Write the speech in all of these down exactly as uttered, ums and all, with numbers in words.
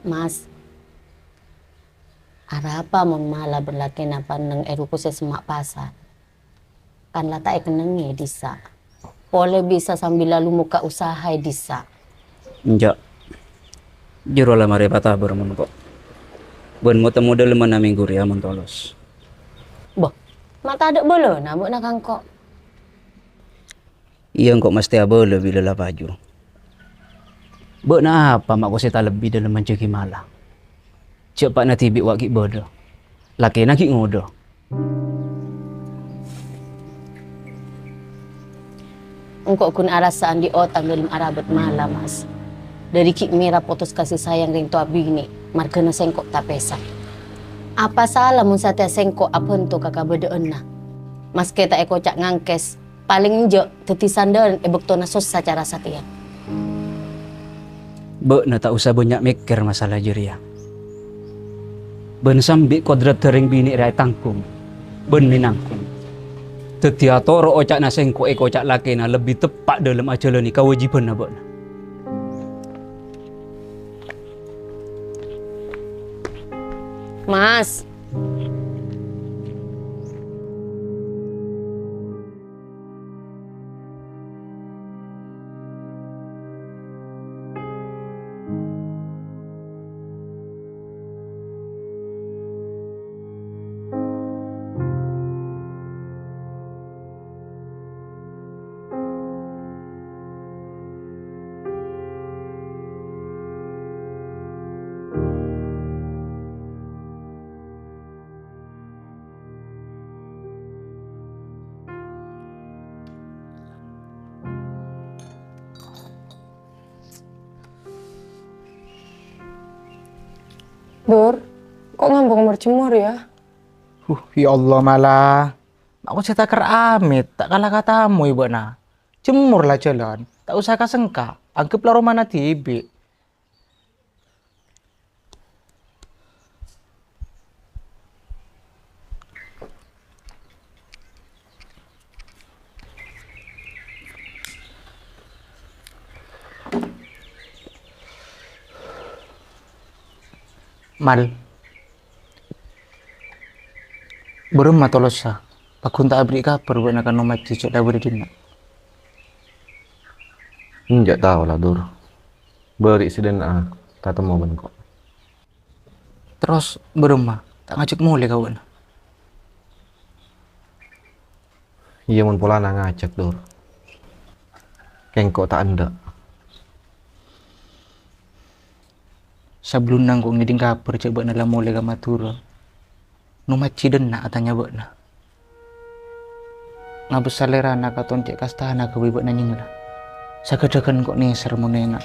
Mas, arapa mon mala bân lakèna pannèng è ruko sè semma' pasar? Kan la ta' èkennengngè dissa'. Polè bisa sambi lalu mokka' usaha è dissa'. Enjâ'. Jârowa la marè patabâr mon engko'. Bân mo-temmo dâlemmanna mènggu rèya mon tolos. Bâh, ma' tadâ' bâlâna bâ'na ka engko'? Iyâ, engko' mastè abâlâ bilâ la paju. Bâ'na apa ma' kosè talebbi dâlem manjâghi mala? Jhâ' eppa'na dhibi' wa' ghi' bâdâ. Lakèna ghi' ngodâ. Engko' ghun arassa andi' otang dâlem arabât mala, Mas. Dâri ghi' mèra potos kasih sayang rèng towa binè', marghâna sèngko' tapèsa. Apa sala mon satèya sèngko' abhânto ka kabâdâ'ânna? Maskè ta' èkoca' ngangkès, palèng enjâ' dhâddhi sandhârân è bâktona sossa cara satèya. Bâ'na ta' osa bânnya' mèkkèr masalah jârèya. Bân sambi kodrat dâ' rèng binè' rèya ètanggung bân mènanggung. Dhâddhi atoro' oca'na sèngko' èkoca' lakèna lebbi teppa' dâlem ajhâlânè kawâjibhânna bâ'na. Mas. Dur, kok ngambung marjemur ya? Huh, ya Allah, mala. Aku sè takèr amit, ta' kala katamoy bâ'na. Jemur la jhâlân, ta' osa ka-sengka, angghep la romana dhibi'. Mal. Bârâmma tolossa, pagghun ta' aberri' kabhâr bâ'na ka Nom Aji jhâ' la bâdâ è dinna'. Enjâ' tao la, Dur. Bâri' sè dhinna'a tatemmo bân engko'. Terros bârâmma ta' ngajhâk molè ka bâ'na? Iyâ, mon polana ngajhâk, Dur. Kèng engko' ta' endâ'. Sabellunna engko' ngèdhing kabhâr jhâ' bâ'na la molè ka Madhurâ, Nom Aji dhinna' atanya bâ'na. Ngabâs salèrana katon cè' kastana aghâbây bâ'na nyèngla. Saghâdhâghân engko' nèser mon enga'.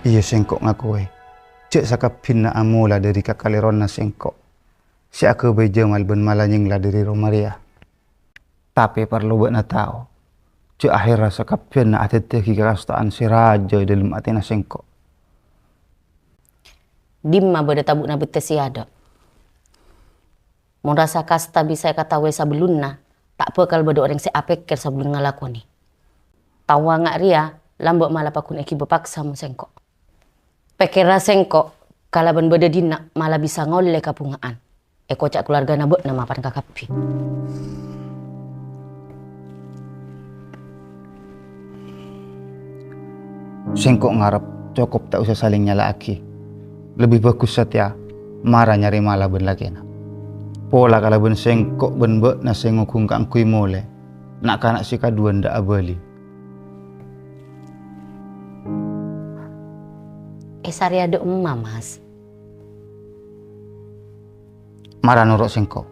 Iyâ, sèngko' ngakoè, jhâ' sakabbhiyânna amola dâri kakalèrowanna sèngko' sè aghâbây Jamal bân mala nyèngla dâri roma rèya. Tapè parlo bâ'na tao, jhâ' ahèrra sakabbhiyânna adhâddhiyâghi kakasta'an sè rajâ è dâlem atèna sèngko'. Dimma bâdâ tabu'na bhitta sè adâ'? Mon rassa kasta bisa èkataowè sabellunna, ta' bhâkal bâdâ orèng sè apèkkèr sabellun ngalakonè. Taowa nga' rèya lambâ' mala pagghun èghibâ paksa mon sèngko'. Pèkkèrra sèngko', kalabân bâdâ dinna' mala bisa ngollè kabhunga'an. Èkoca' kalowarghâna bâ'na mapan kakabbhi. Sèngko' ngarep cokop ta' osa salèng nyala'aghi. Lebbi bhâghus satèya mara nyarè mala bân lakèna. Pola kalabân sèngko' bân bâ'na sè ngoghung kaangghuy molè, na'-kana' sè kadhuwâ endâ' abâli. Èsarèya dâ' emma, Mas. Mara noro' sèngko'.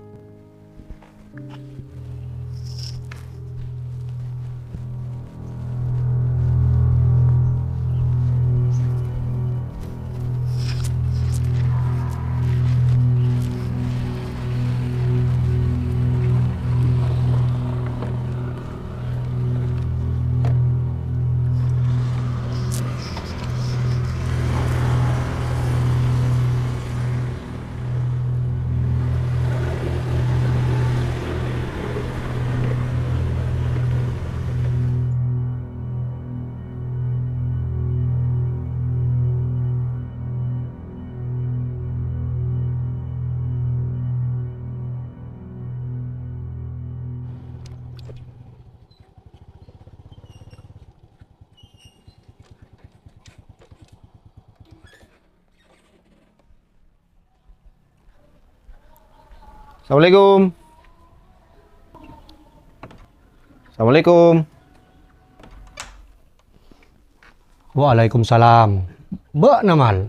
Assalamualaikum. Assalamualaikum. Waalaikumsalam. Bâ'na, Mal?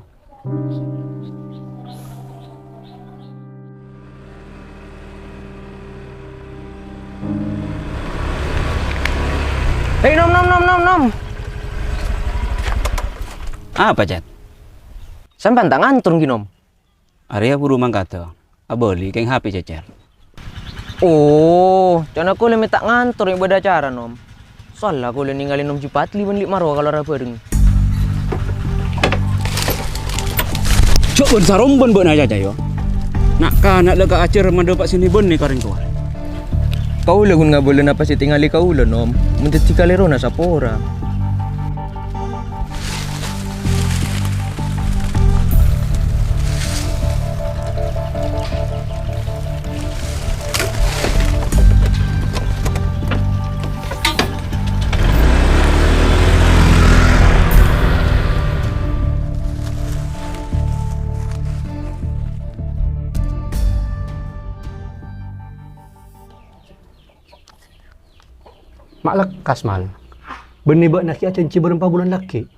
Hei, Nom, Nom, Nom, Nom, Nom. Apa, Jan? Sampèyan ta' ngantor, ghi, Nom? Arèya buru mangkada, abâli kèng H P cècèr. Oh, ca'na kaulâ mè' ta' ngantor mè' bâdâ acara, Nom. Soalla kaulâ nèngalè Nom Jupatli bân Li' Marwa kalowara bhâreng. Jhâ' bân-sarombân bâ'na, Caca, yâ. Na'-kana' la ka ajhâr mandhâpa' sè nè-bânnè ka orèng towa. Kaulâ ghun ngabâlâ napa sè ètèngalè kaulâ, Nom. Mon dhâddhi kalèrona sapora. Ma' lekkas, Mal. Bânnè bâ'na ghi' ajhânjhi bârâmpa bulân lagghi'.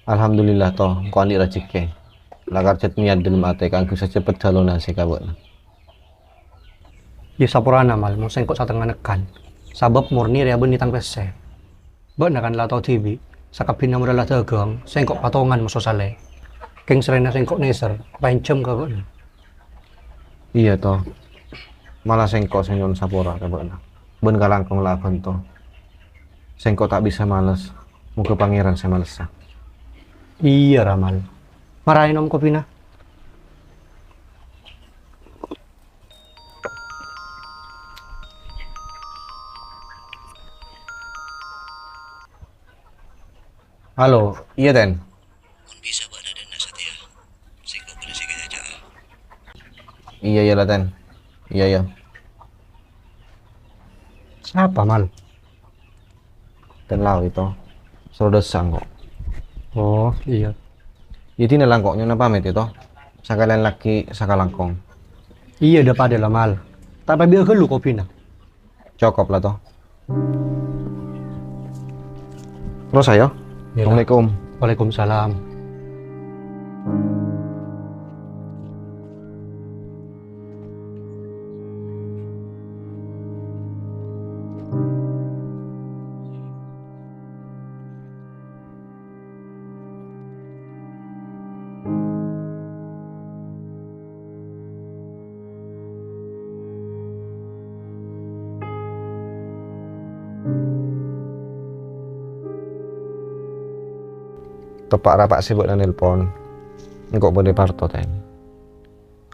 Alhamdulillah, To, engko' andi' rajhekkè. La karjhât niyat dâlem atè kaangghuy saceppetta lonasè ka bâ'na. Yâ, saporana, Mal, mon sèngko' satengnga nèkan. Sabâb morni rèya bânnè tang pèssè. Bâ'na kan la tao dhibi', sakabbhiyânna mon la dâgâng, sèngko' patongan moso salè. Kèng sarèna sèngko' nèser, paènjhâm ka bâ'na. Iyâ, To. Mala sèngko' sè nyo'on sapora ka bâ'na. Bân kalangkong la abhânto. Sèngko' ta' bisa males. Moghâ Pangèran sè malessa. Iyâ, ra, Mal. Mara ènom kopina. Halo, iyâ, Ten. Mon bisa bâ'na dâ'enna satèya. Sèngko' bâdâ sè èkacaca'a. Iyâ, iyâ, la, Ten. Iyâ, iyâ. Sapa, Mal? Ten Lawi, To. Soro dâssa engko'. Oh, iyâ. Iyâ, dinah la engko' nyo'ona pamèt, yâ, To. Sakalèyan lagghi' sakalangkong. Iyâ, dâ-padâ la, Mal. Ta' pabi'â ghâllu kopina. Cokop la, To. Terros, ayo. Iyâ, La. Assalamualaikum. Waalaikumsalam. Teppa' arapa sè bâ'na nelpon, engko' bâdâ è Parto, Ten.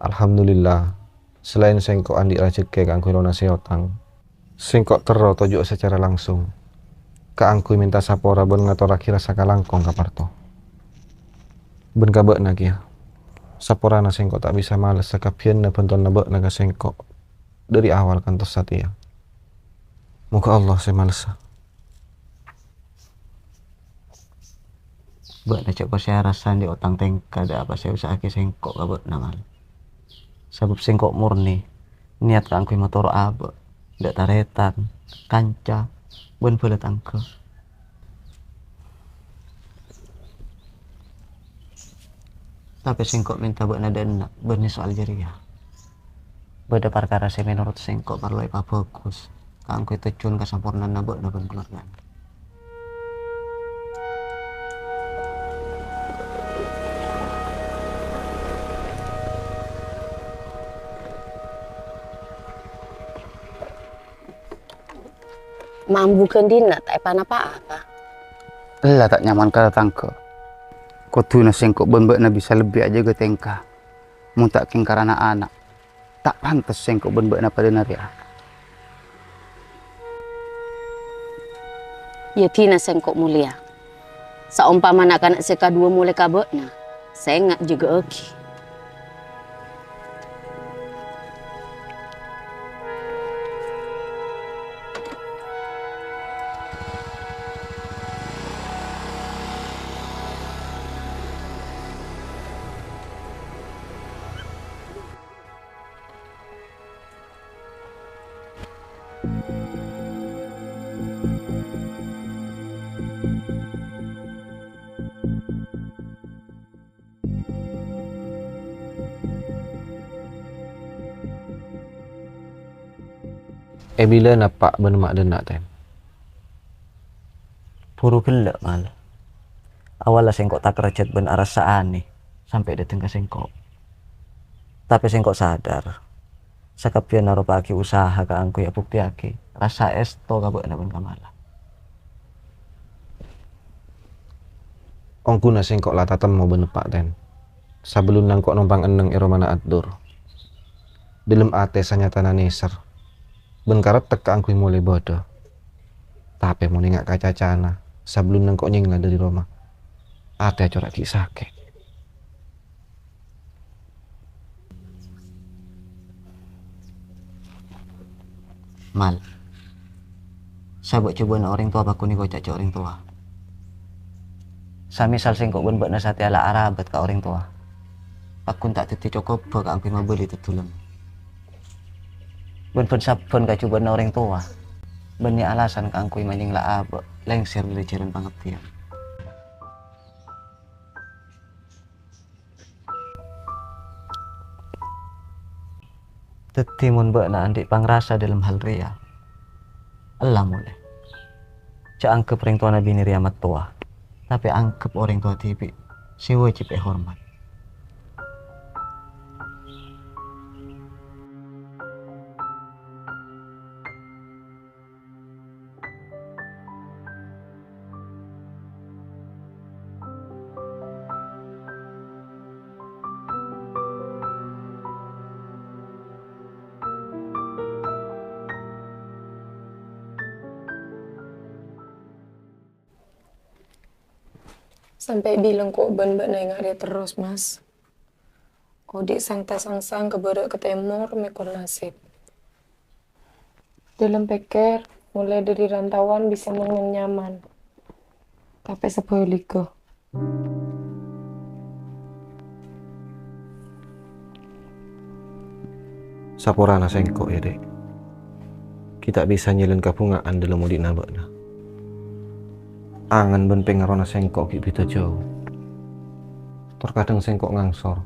Alhamdulillah, salaèn sèngko' andi' rajhekkè kaangghuy lonasè otang, sèngko' terro toju'â sacara langsung kaangghuy mènta sapora bân ngatorraghi rassa kalangkong ka Parto. Bân ka bâ'na kèya, saporana sèngko' ta' bisa males sakabbhiyânna bhântona bâ'na ka sèngko' dâri awal kantos satèya. Moghâ Allah sè malessa. Bâ'na jhâ' kosèya arassa andi' otang tèngka dâ' apa sè èusa'aghi sèngko' ka bâ'na, Mal. Sabâb sèngko' morni niyat kaangghuy matoro' abâ', dâ' tarètan, kanca, bân bhâlâ tangghâ. Tapè sèngko' mènta bâ'na dâ'enna' bânnè soal jârèya. Bâdâ parkara sè mènorot sèngko' parlo èpabhâghus kaangghuy tojjhuwân kasampornaanna bâ'na bân kaluargana. Mambu ghândhina ta' èpanapa'a, Pa? Ella ta' nyaman ka tatangghâ. Kodhuna sèngko' bân bâ'na bisa lebbi ajâgâ tèngka. Mon ta' kèng karana ana', ta' pantes sèngko' bân bâ'na padâna rèya. Yâ dinah sèngko' molèya. Saompama na'-kana' sè kaduwâ molè ka bâ'na, sènga' jâgâ'âghi. È bilâna eppa' bân emma' dâ' enna', Tèn? Buru ghellâ', Mal. Awwâlla sèngko' takerrejjhât bân arassa anè sampè' dâteng ka sèngko'. Tapè sèngko' sadar, sakabbhiyânna ropa'aghi usaha kaangghuy abuktèyaghi rassa èsto ka bâ'na bân ka Mala. Ongghuna sèngko' la tatemmo bân eppa', Tèn, sabellunna engko' nompang enneng è romana Abdur. Dâlem atè sanyatana nèser, bân karettek kaangghuy molè bâdâ. Tapè mon enga' ka cacana, sabellunna engko' nyèngla dâri roma, atè acora' ghi' sakè'. Mal, sabâ' cobâna orèng towa pagghun èkoca' jhâ' orèng towa. Samisal sèngko' bân bâ'na satèya la arabât ka orèng towa, pagghun ta' dhâddhi cokobbhâ kaangghuy mabâli teddulem. Bân bân-sabbhân kacobâna orèng towa bânnè alasan kaangghuy manyèngla abâ' lèngsèr dâri jhâlân pangabbhiyân. Dhâddhi, mon bâ'na andi' pangrasa dâlem hal rèya, ella molè. Jhâ' angghep rèng towana binè rèya mattowa, tapè angghep orèng towa dhibi' sè wajib èhormat. Sampè' bilâ engko' bân bâ'na enga' rèya terros, Mas? Odi' sangta-sangsang ka bârâ' ka tèmor mèkor nasib. Dâlem pèkkèr, molaè dâri rantaowan bisa neng-enneng nyaman. Tapè sabhâligghâ. Saporana sèngko', yâ, Dhi'. Ghi' ta' bisa nyèlèn kabhungaan dâlem odi'na bâ'na. Angen bân pèngarona sèngko' ghi' bhidhâ jâu. Tor kadhâng sèngko' ngangsor.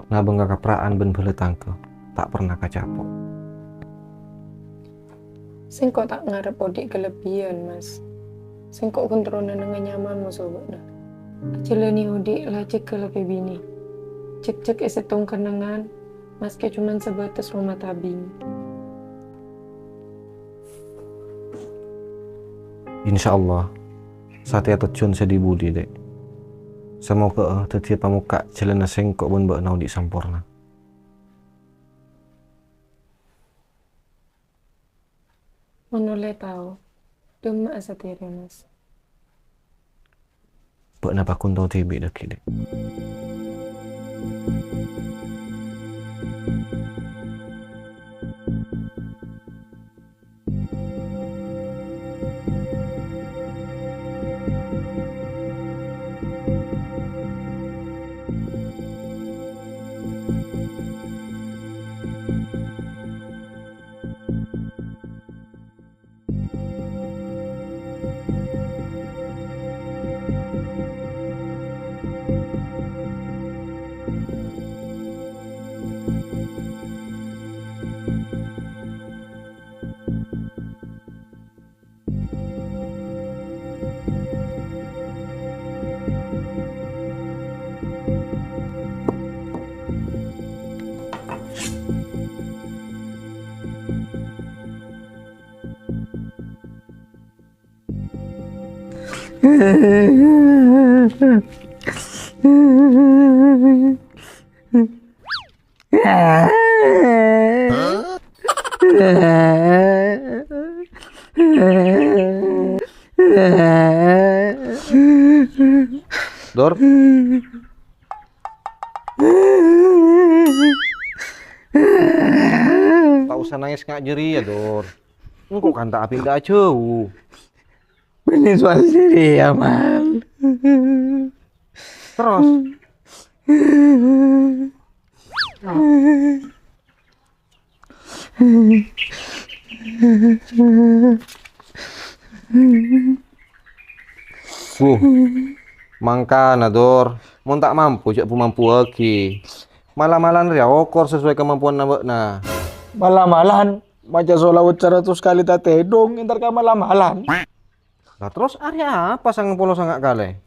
Nabâng kakapra'an bân bhâlâ tangghâ ta' perna kacapo'. Sèngko' ta' ngarep odi' kalebbiyân, Mas. Sèngko' ghun terro nennengnga nyaman moso bâ'na. Ajhâlânè odi' la jâgâ la bhibinè. Jhek-jhek è sèttong kennengngan, maskè coma sabâtes roma tabing. Insyaallah, satèya tojjhuwân sè dhi-budhi, Dhi'. Samoghâ'â dhâddhiyâ pamokka' jhâlânna sèngko' bân bâ'na odi' samporna. Mon ollè tao, dhimma'a satèya rèya, Mas? Bâ'na paggun tao dhibi' dhâggi', Dhi'. Dor. Ta' osa nangès nga' jârèya, Dor. Engko' kan ta' apinda'a jâu. Bânnè soal jârèya, Mal. Terros? Wuh, mangkana, Dur. Mon ta' mampu, jhâ' bu-mampuwaghi. Mala-malan rèya okor sesuai kamampuwanna bâ'na. Mala-malan, maca sholawat saratos kalè tatèdhung, entar ka mala-malan. Lah, terros arè apa sangang polo sanga' kalè?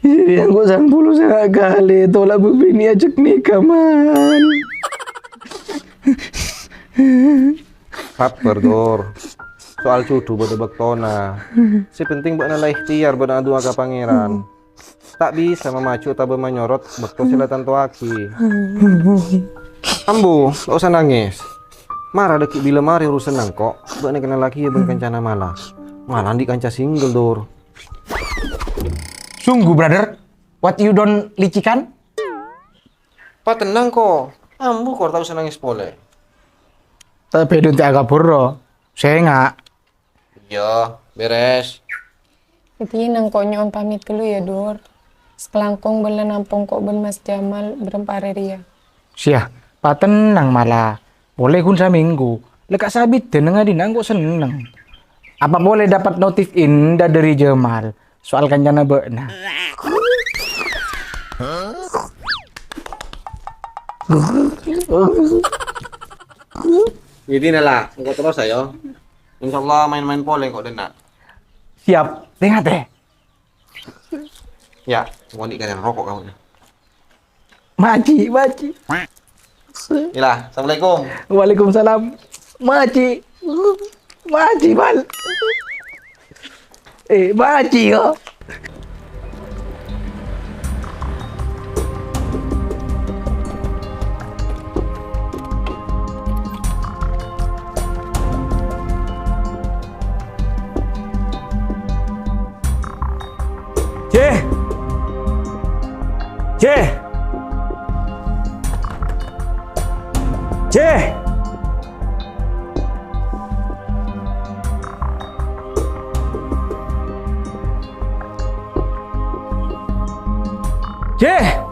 Iyâ, engko' sangang polo sanga' kalè, tola' bâbinè' ajhâk nèka, Man. Sabbhâr, Dur. Soal judhu bâdâ bâktona. Sè penting bâ'na la ihtiyar bâ'na adu'a ka Pangèran. Ta' bisa mamaju otabâ manyorot bâkto sè la tantowaghi. Ambu, ta' osa nangès. Mara dhâggi' bilâ marè urusanna engko', bâ'na kennalaghi bân kancana mala. Mala andi' kanca single, Dur. Sungguh, brother? What you don't licikan? Patennang, Ko. Ambu, Ko, ta' osa nangès polè. Tapè dun ta' akabur, ro. Sènga'. Iyâ, bherres. Dhâddhi, nang ko' nyo'on pamit ghâllu, yâ, Dur. Sakalangkong bâ'na nampong ko' bân Mas Jamal bârâmpa arè rèya. Siya, patennang mala. Polè ghun samènggu. Lè ka' sabidhân nang adinna engko' senneng. Apa polè dapat notif inda dhâri Jamal soal kancana bâ'na? Ngèdinna, La. Engko' terros, ayo. Insyaallah maèn-maèn polè engko' dhinna'. Siap, tè-ngatè. Ya, ngondi kalian rokok kamu. Maji, maji. Ila, assalamualaikum. Waalaikumsalam. Maji. Maji, Bal. Eh, maji, yo. Cè! Cè! Cè! Cè!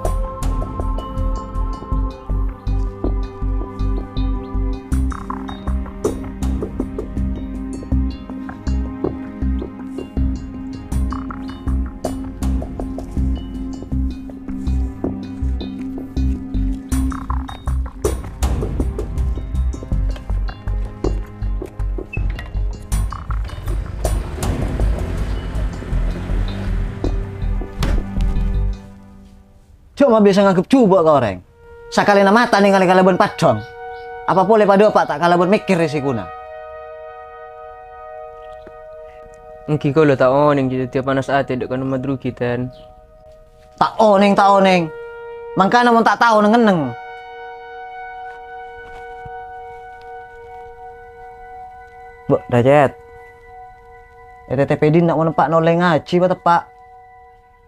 Jhâ' mabiyasa nganggep jhubâ' ka orèng. Sakalèna mata nèngalè kalabân paddhâng. Apa polè padâpa' ta' kalabân mèkkèr rèsikona. Èngghi kaulâ ta' onèng jhâ' dhâddhiyâ panas atè dâ' ka'dinto madrugi, Ten. Ta' onèng, ta' onèng. Mangkana mon ta' tao neng-enneng. Bâ', Dacèt. Ètètèpè dinna' mon eppa' nolèng ngajhi, bâ, teppa'.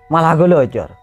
Mala ghâlâjâr.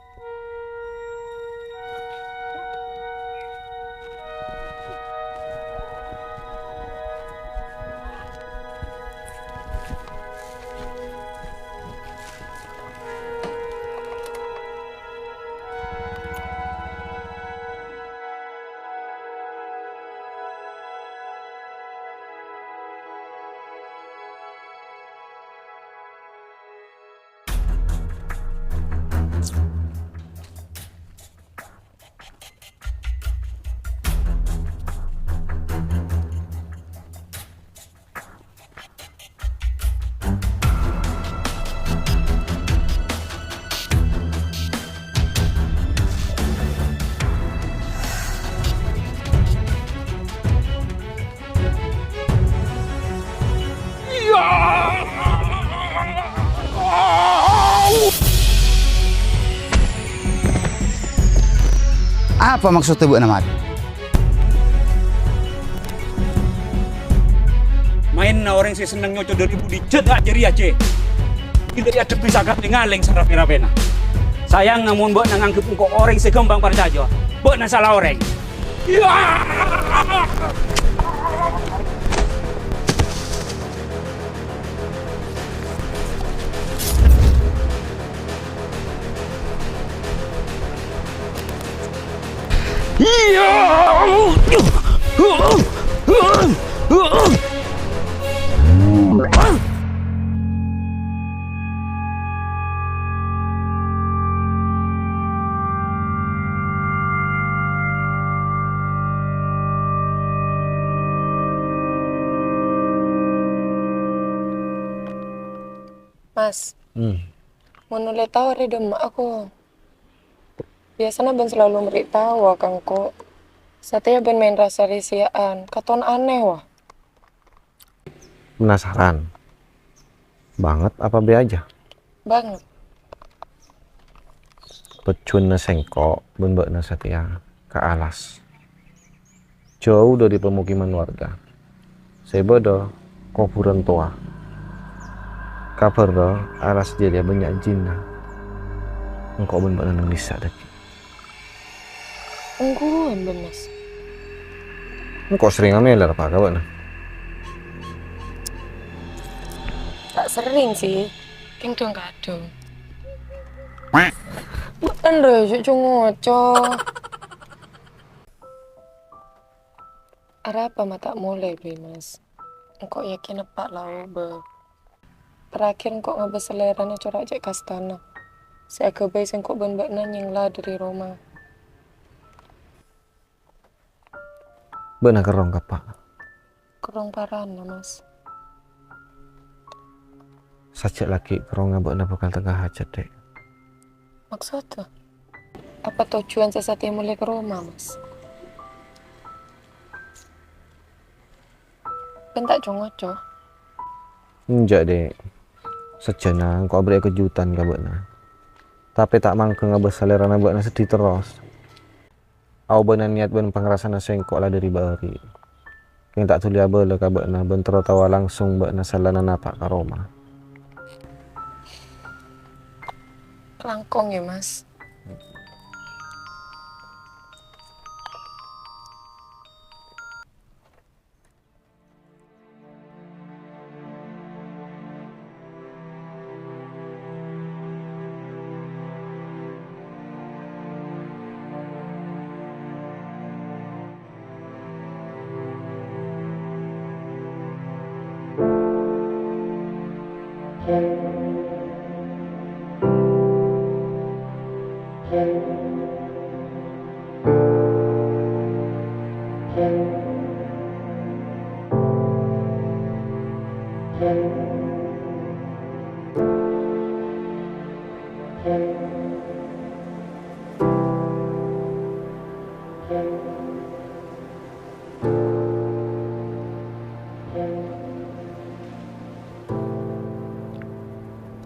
Apa maksodda bâ'na marè? Maènna orèng sè senneng nyoco dhâri budi jhâdhâ' jârèya, Cè. Ghi' dhâri adhebbhi sakalè ngalèng sarapè-rapèna. Sayangnga mon bâ'na nganggep engko' orèng sè ghâmpang parcajâ, bâ'na sala orèng. Mas, hmm, mon olle tao arè dâ' emma'a ko. Biyasana bân selalu mèrè' tao ka engko'. Satèya bân maèn rasa-rèsèyan, katon aneh, wa. Penasaran? Banget apa be aja? Banget. Tujuanna sengko' bân ba'na satèya ka alas. Jâu dâri pemukiman warga. Sè bâdâ kobhurân towa. Kabhârrâ alas jârèya bânnya' jinna. Engko' bân ba'na neng dissa' dhâggi'. Ongghuwân bân, Mas. Engko' serrèng amèlèr apa ka bâ'na? Ta' serrèng, sih. Kèng dhung-kadhung. Bâ'na rè, jhâ' co-ngoco. Arapa ma' ta' molè, Bli, Mas? Engko' yakin eppa' la obâ. Terakhir engko' ngabâs salèrana cora' cè' kastana. Sè aghâbây sengko' bân bâ'na nyèngla dâri roma. Bâ'na kerrong, Kapa'? Kerrong parana, Mas. Sajjhâ' laghi' kerrongnga bâ'na bhâkal tengnga hajhât, Dek. Maksodda? Apa tojjhuwân sè satèya molè ka roma, Mas? Bân ta' co-ngoco? Enjâ', Dek. Sajjhâna engko' aberri'â kejutan ka bâ'na. Tapè ta' mangghâ ngabâs salèrana bâ'na seddhi terros. Aobâna niyat bân pangrasana sengko' la dâri bâri'. Kèng ta' dhuli abâlâ ka bâ'na bân terro taowa langsung bâ'na sallana napa' ka roma. Langkong, yâ, Mas.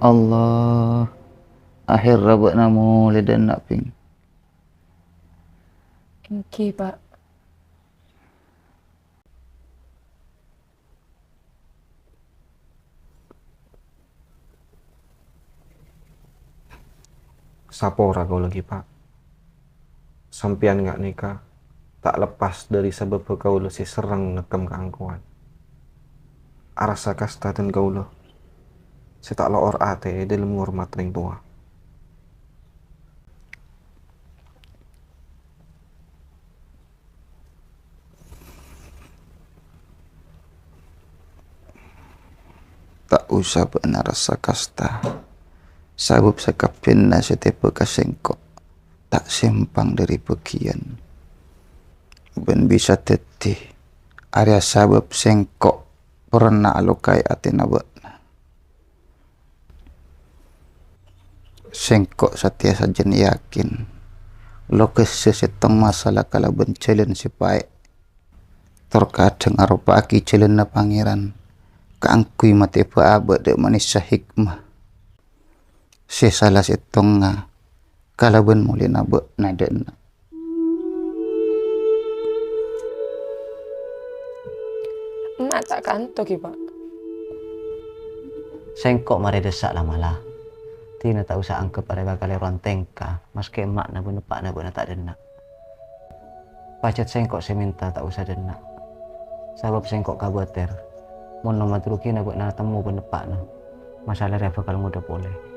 Allah, aherra bâ'na molè dâ' enna', Bhing. Èngghi, Pa'. Sapora kaulâ, ghi, Pa'. Sampèyan nga' nèka ta' leppas dâri sabâbbhâ kaulâ sè serrèng ngèkkèm kaangkowan. Arassa kasta dân kaulâ sè ta' lo'or atè è dâlem ngormat rèng towa. Ta' osa bâ'na arassa kasta, sabâb sakabbhiyânna sè tèbâ ka sèngko' ta' sèmpang dâri bâgiyân. Bân bisa dhâddhi, arèya sabâb sèngko' pernah aloka'è atèna bâ'na. Sèngko' satèya sajân yakin, loghâssa sèttong masalah kalabân jhâlân sè paè'. Tor kadhâng aropa'aghi jhâlânna Pangèran kaangghuy matèbâ abâ' dâ' manossa hikmah. Sè sala sèttongnga kalabân molèna bâ'na dâ' enna'. Emma' ta' kanto, ghi, Pa'. Sèngko' marè dâssa' la mala. Dina ta' osa angghep arèya bhâkal èrowan tèngka, maskè emma'na bân eppa'na bâ'na ta' dâ' enna'. Pajhât sèngko' sè mènta ta' osa dâ' enna'. Sabâb sèngko' kabâtèr, mon nommat rugina bâ'na temmo bân eppa'na, masalah rèya bhâkal ngodâ polè.